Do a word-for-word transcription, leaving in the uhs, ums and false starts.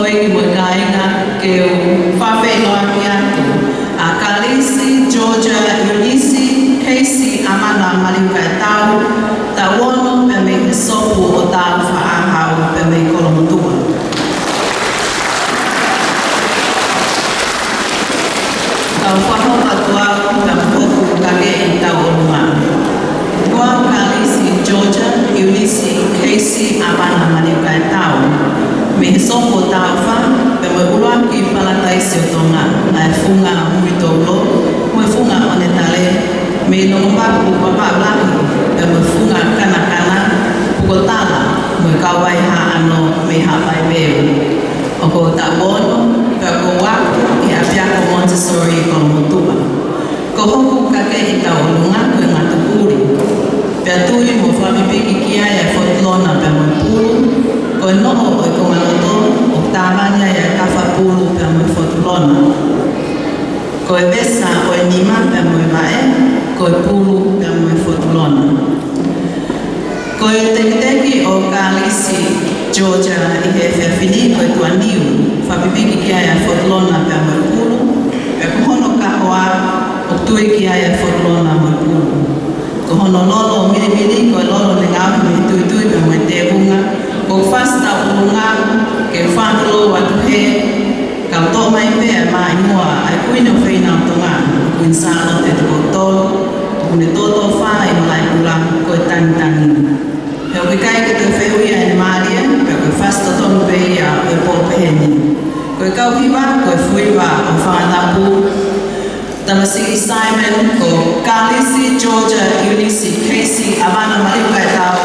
Ko e kiʻi mo e kāinga, ke u fakafeʻiloaki atu ʻa Kalisi Georgia Eunice Casey ʻAmana Maliukaʻetau, taʻu ono, pea mei he Sopu ʻo Taufaʻāhau, pea mei Kolomotuʻa. Kau fakahoko atu au pea mo hoku kakeʻi tauʻolunga. Ko au Kalisi Georgia Eunice Casey ʻAmana Maliukaʻetau, mei he Sopu ʻo Taufa, pea mo e ʻUluaki Palataisi ʻo Tonga, ʻa e Funga Muitoulo, mo e Funga ʻOnetale, mei Longomapu Papaʻulahi, pea mo e Funga Kanakana, Pukotala, mo e Kauvai Haʻano, mei Haʻapai Peu. ʻOku ou taʻu ono, pea ʻoku ou ako ʻi he ʻApiako Montessori ʻi Kolomotuʻa. Ko hoku kakeʻi tauʻolunga ko e ngatu puli. Pea tui mo fakapipiki ki ai ʻa e fotulona pea mo e pulu, ko e noʻo ʻo e kongaloto ʻoku tāvani ai ʻa e kafa pulu pea mo e fotulona. Ko e vesa ʻo e nima pea mo e vaʻe, ko e pulu pea mo e fotulona. Ko e tekiteki ʻo Kalisi Georgia ʻi he efiafi ni ko e tuʻaniu, fakapipiki ki ai ʻa e fotulona pea mo e pulu, pea ko hono kahoa ʻoku tui ki ai ʻa e fotulona mo e pulu. Ko hono lolo milimili ko e lolo ne ngaohi mei he tuitui pea mo e tēvunga, ʻoku fasi tauʻolunga ke fakatulou atu he kau toʻo mai pē ʻa e maʻimoa ʻa e Kuini ʻofeina ʻo Tonga, Kuini Sālote Tupou Tolu, ʻoku ne tōtōfā ʻi Malaʻekula ko e tangitangi. He ʻoku ʻikai ke toe fehuʻia ʻene mālie, pea ko e fasi totonu pē ia ʻo e pō pehē ni. Ko e kau hiva, ko e fuiva ʻo Fangatapu, tamasiʻi Simon, ko Kalisi Georgia Eunice Casey ʻAmana Maliukaʻetau,